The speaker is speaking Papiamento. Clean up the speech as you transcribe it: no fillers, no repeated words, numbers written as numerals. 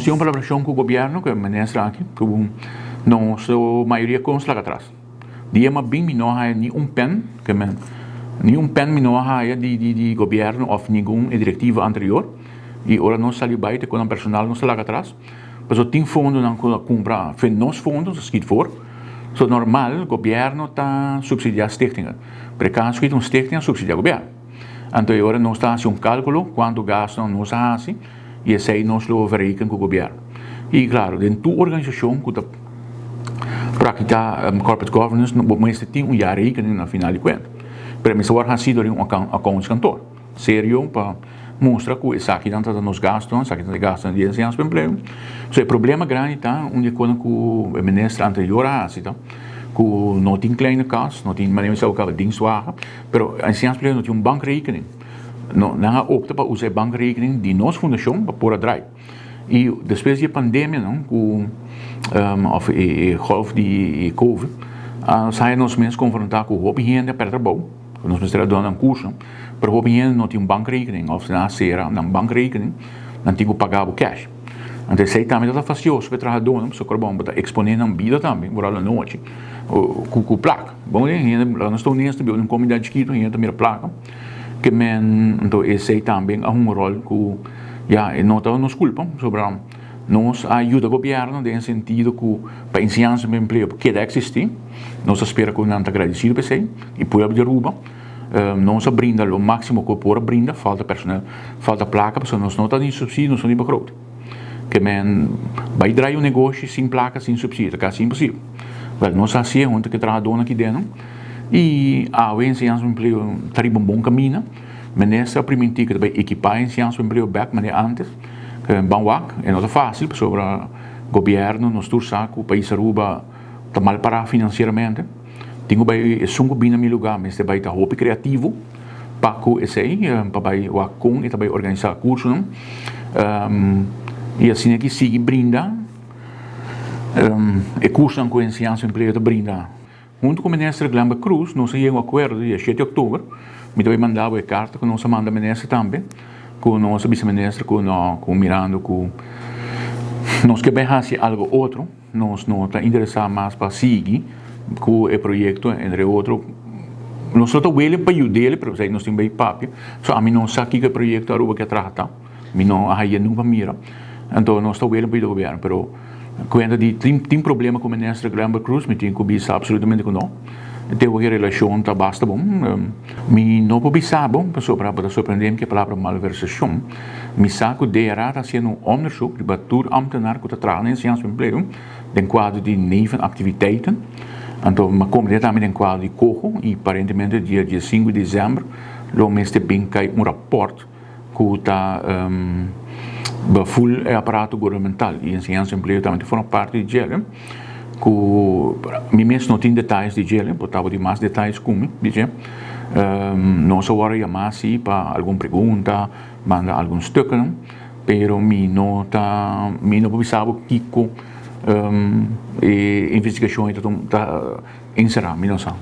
Nos tin un palabrashon ku gobièrnu, ku e minister aki, ku nos mayoria kos laga atras. Dia m'a bin mi no a haya ni un pen, ke men, ni un pen mi no a haya di di di gobièrnu òf ningun e direktiva anterior. I ora nos sali bai te ku nan personal nos ta laga atras. Pasobra tin fondonan ku a kumpra fen nos fondo, ta skit for. So normal gobièrnu ta supsidiá stichtingen, pero e kaso aki ta un stichting a supsidiá gobièrnu. Anto e ora nos ta hasi un kálkulo kuantu gastunan nos a hasi i esei nos lo verreken ku gobièrnu. I klaro, den tur organisashon ku ta praktiká corporate governance bo mester tin un jaarrekening na final di kuenta. Pero e mester wòrdu hasi dor di un accountskantoor serio pa mustra ku esakinan ta nos gastunan, esakinan ta e gastunan di enseñansa pa empleo. So e problema grandi ta un di e kosnan ku e minister anterior a hasi ta ku no tin kleine kas, no tin manera mi sa ku kaba dienstwagen, pero enseñansa pa empleo no tin un bankrekening. No, nan a opta pa usa e bankrekening di nos fundashon pa por a drai. I despues di e pandemia nan ku òf e golf di covid a nos haya nos mes konfrontá ku hopi hende a pèrdè trabou, nos mester a duna nan kurso, pero hopi hende no tin un bankrekening òf nan a sera nan bankrekening, nan tin ku paga bo kèsh. Anto esei tambe ta ta fastioso pa e trahadónan pasobra bon bo ta eksponé nan bida tambe vooral anochi ku plaka. Bon hende laga nos ta honesto biba den un komunidat chikitu hende ta mira plaka. Ke men anto esei tambe a hunga rol ku ya e no ta nos kulpa pasobra nos a yuda gobièrnu den e sentido ku pa enseñansa pa empleo por keda eksistí. Nos ta spera ku nan ta gradisido pa esei i pueblo di Aruba nos a brinda lo máksimo ku por a brinda, falta personal, falta plaka pasobra nos no ta ni supsidio nos no tin begroting. Ke men bai drai un negoshi sin plaka sin supsidio ta kasi imposibel. Wèl nos a hasié huntu ku e trahadónan aki den i awe enseñansa pa empleo ta riba un bon kaminda. Minister a primintí ku ta bai ekipá enseñansa pa empleo bèk manera ántes. Ban wak e no ta fásil pasobra gobièrnu nos tur sa ku pais Aruba ta mal pará finansieramente. Tin ku bai esun ku bini na mi lugá mester bai ta hopi kreativo. Pa ku esei pa bai wak kon e ta bai organisá kursonan i asina ki sigui brinda e kursonan ku Enseñansa Empleo ta brinda. Huntu ku Minister Glenbert Croes nos a yega un akuerdo dia shete oktober, mi ta bai manda bo e karta ku nos a manda Minister tambe, ku nos a bisa Minister ku no ku mirando ku nos ke bai hasi algo otro. Nos no ta interesá mas pa sigui ku e proyekto, entre otro nos lo ta welen pa yud'el, pero esei nos tin bai papia. So ami no sa kiko e proyekto Aruba ke a traha ta, mi no a haye nunka mira. Anto nos ta welen pa yuda gobièrnu, pero kuenta di tin problema ku minister Glenbert Croes, mi tin ku bisa absolutamente ku no. Te hopi relashon ta basta bon. Mi no por bisa bo pasobra bo ta sorprendé mi ku e palabra malversashon. Mi sa ku DRA ta hasiendo un onderzoek riba tur ambtenaar ku ta traha na enseñansa pa empleo den kuadro di nevenaktiviteiten. Anto mi a komprendé tambe den kuadro di koho i aparentemente dia diesinku di desèmber lo mester bin kai un rapòrt ku ta beful e aparato gubernamental i enseñansa empleo tambe ta forma parti di djele ku mi mes no tin detayes di djele por tabatin mas detayes ku mi di dje. Nos a wòrdu yamá si pa algun pregunta, manda algun stuknan, pero mi no ta mi no por bisa bo kiko e investigashon ei ta enserá, mi no sa.